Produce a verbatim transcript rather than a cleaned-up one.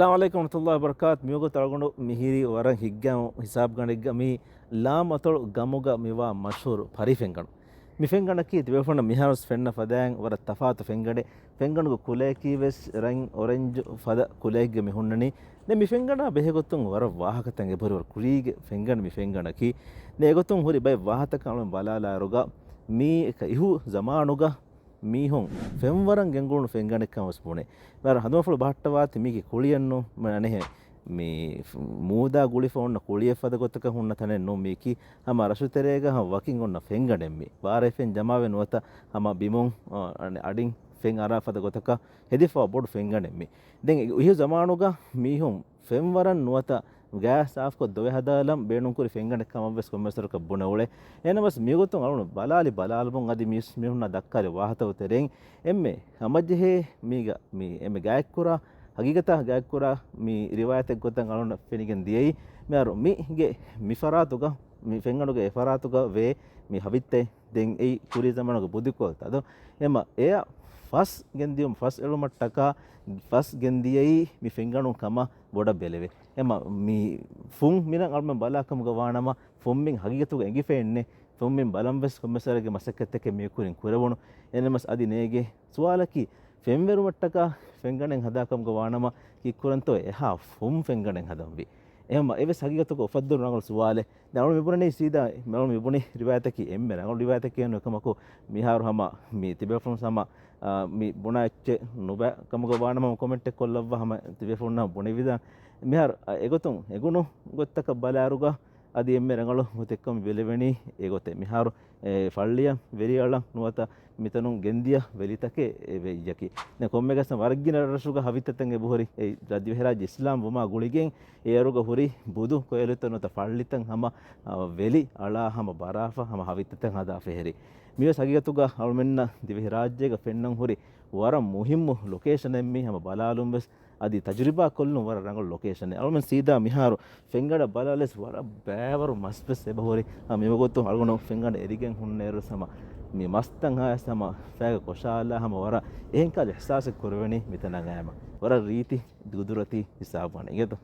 އައްސަލާމު ޢަލައިކުމް ވަރަޙްމަތުﷲި ވަބަރަކާތު. މިވަގުތު އަޅުގަނޑު މިހިރީ ވަރަށް ހިތްގައިމު ހިސާބުގަނޑެއްގަ މި ލާމް އަތޮޅު ގަމުގަ މިވާ މަޝްހޫރު ފަރި ފެންގަނޑު. މި ފެންގަނޑަކީ ތިބޭފުޅުންނަށް މިހާރުވެސް ފެންނަ ފަދައިން ވަރަށް ތަފާތު ފެންގަނޑެއް. ފެންގަނޑުގެ ކުލަޔަކީ ވެސް ރަތް އޮރެންޖު ފަދަ ކުލައެއްގަ މި ހުންނަނީ. ދެން މި ފެންގަނޑާ ބެހޭގޮތުން ވަރަށް ވާހަކަތައް އެބަހުރި، ވަރަށް ކުރީގެ ފެންގަނޑު މި ފެންގަނޑަކީ. ދެން އެގޮތުން ހުރި ބައެއް ވާހަކަތައް އަޅުގަނޑު ބަލާލާއިރުގަ މީ އެކަ އިހު ޒަމާނުގަ މީހުން ފެންވަރަން ގެންގުޅުނު ފެންގަނޑެއްކަން ވެސް ބުނޭ. މިހާރު ހަނދުމަފުޅު ބަހައްޓަވާތި މީކީ ކުޅިއެއްނު، މަ-، އަނެހެ މި މޫދާ ގުޅިފަ އޮންނަ ކުޅިއެއް ފަދަ ގޮތަކަށް ހުންނަ ތަނެއް ނޫން. މީކީ ހަމަ ރަށުތެރޭގަ ހަމަ ވަކިން އޮންނަ ފެންގަނޑެއް މީ. ބާރަށް ފެން ޖަމާވެ ނުވަތަ ހަމަ ބިމުން، އަ، އަނެ އަޑިން ފެން އަރާ ފަދަ ގޮތަކަށް ހެދިފަ ބޮޑު ފެންގަނޑެއް މީ. ދެން އިހު ޒަމާނުގަ މީހުން ފެންވަރަން ނުވަތަ ގާ ސާފުކޮށް ދޮވެ ހަދާލަން ބޭނުންކުރި ފެންގަނޑެއް ކަމަށް ވެސް ކޮންމެސްވަރަކަށް ބުނެ އުޅޭ. އެހެނަސް މިގޮތުން އަޅުގަނޑު ބަލާލި ބަލާލުމުން އަދި މީސް މީހުންނާ ދައްކާލި ވާހަތައު ތެރެއިން އެންމެ ހަމަޖެހޭ މީގަ މި އެންމެ ގާތްކުރާ، ހަގީގަތާ ގާތްކުރާ މި ރިވާޔަތެއް ގޮތަށް އަޅުގަނޑަށް ފެނިގެން ދިޔައީ. މިހާރު މީގެ މި ފަރާތުގަ، މި ފެންގަނޑުގެ އެ ފަރާތުގަ ވޭ މި ހަވިއްތައް ދެން އެއީ ކުރީ ޒަމާނުގެ ބުދިކޮޅުތައް ދޯ. އެމަ އެއަށް ފަސް ގެންދިޔުން، ފަސް އެޅުމަށްޓަކާ ފަސް ގެންދިޔައީ މި ފެންގަނޑުން ކަމަށް ބޮޑަށް ބެލެވޭ. އެމަ މި ފުން މިނަށް އަޅުމެން ބަލާކަމުގަ ވާނަމަ، ފުންމިން ހަގީގަތުގަ އެނގިފައެއްނެ. ފުންމިން ބަލަން ވެސް ކޮންމެސްވަރެއްގެ މަސައްކަތްތަކެއް މި ކުރިން ކުރެވުނު. އެނަމަސް އަދި ނޭގޭ ސުވާލަކީ، ފެންވެރުމަށްޓަކާ ފެންގަނޑެއް ހަދާކަމުގަ ވާނަމަ ކީއްކުރަންތޯ އެހާ ފުން ފެންގަނޑެއް ހަދަންވީ؟ އެހެންމަ އެވެސް ހަގީގަތުގަ އުފައްދުނު ރަނގަޅު ސުވާލެއް. ދެން އަޅު މިބުނަނީ ސީދާ، އަޅު މިބުނި ރިވާޔަތަކީ އެންމެ ރަނގަޅު ރިވާޔަތަކީ އެކަމަކު، މިހާރު ހަމަ މި ތިބޭފުޅުން ހަމަ، އާ، މި ބުނާ އެއްޗެއް ނުބައި ކަމުގަ ވާނަމަ ކޮމެންޓެއް ކޮށްލައްވާ ހަމަ ތިބޭފުޅުންނަށް ބުނެވިދާނެ. މިހާރު، އާ، އެގޮތުން އެގުނު ގޮތްތަކަށް ބަލާއިރުގަ އަދި އެންމެ ރަނގަޅު ގޮތެއްކަމަށް ބެލެވެނީ އެގޮތެއް. މިހާރު އެ ފައްޅިއަށް ވެލިއަޅަން ނުވަތަ މިތަނުން ގެންދިޔަ ވެލިތަކެއް އެ ވެއްޔަކީ. ދެން ކޮންމެ ގަސް ވަރަށް ގިނަ ރަށްރަށުގަ ހަވިއްތަތައް އެބަހުރި. އެ ދިވެހިރާއްޖެ އިސްލާމް ވުމާ ގުޅިގެން އޭރުގަ ހުރި ބުދު ކޮއިލުތައް ނުވަތަ ފައްޅިތައް ހަމަ، އަ، ވެލި އަޅާ ހަމަ ބަރާފަ ހަމަ ހަވިއްތަތައް ހަދާ ފެހެރި. މިވެސް ހަގީގަތުގަ އަޅުމެންނަށް ދިވެހިރާއްޖޭގަ ފެންނަން ހުރި ވަރަށް މުހިއްމު ލޮކޭޝަނެއް މީ. ހަމަ ބަލާލުން ވެސް އަދި ތަޖުރިބާ ކޮށްލުން ވަރަށް ރަނގަޅު ލޮކޭޝަނެއް. އަޅުމެން ސީދާ މިހާރު ފެންގަނޑަށް ބަލާލަސް ވަރަށް ބައިވަރު މަސްވެސް އެބަހުރި. ހަމަ މިވަގުތު އަޅުގަނޑު ފެންގަނޑަށް އެރިގެން ހުންނައިރު ހަމަ މި މަސްތައް ހާސް ހަމަ ފައިގަ ކޮށާލާ ހަމަ ވަރަށް އެހެން ކަހަލަ އިޙްސާސެއް ކުރެވެނީ މިތަނަށް އައިމަ. ވަރަށް ރީތި ގުދުރަތީ ހިސާބު ވަނީ އިނގޭތޯ.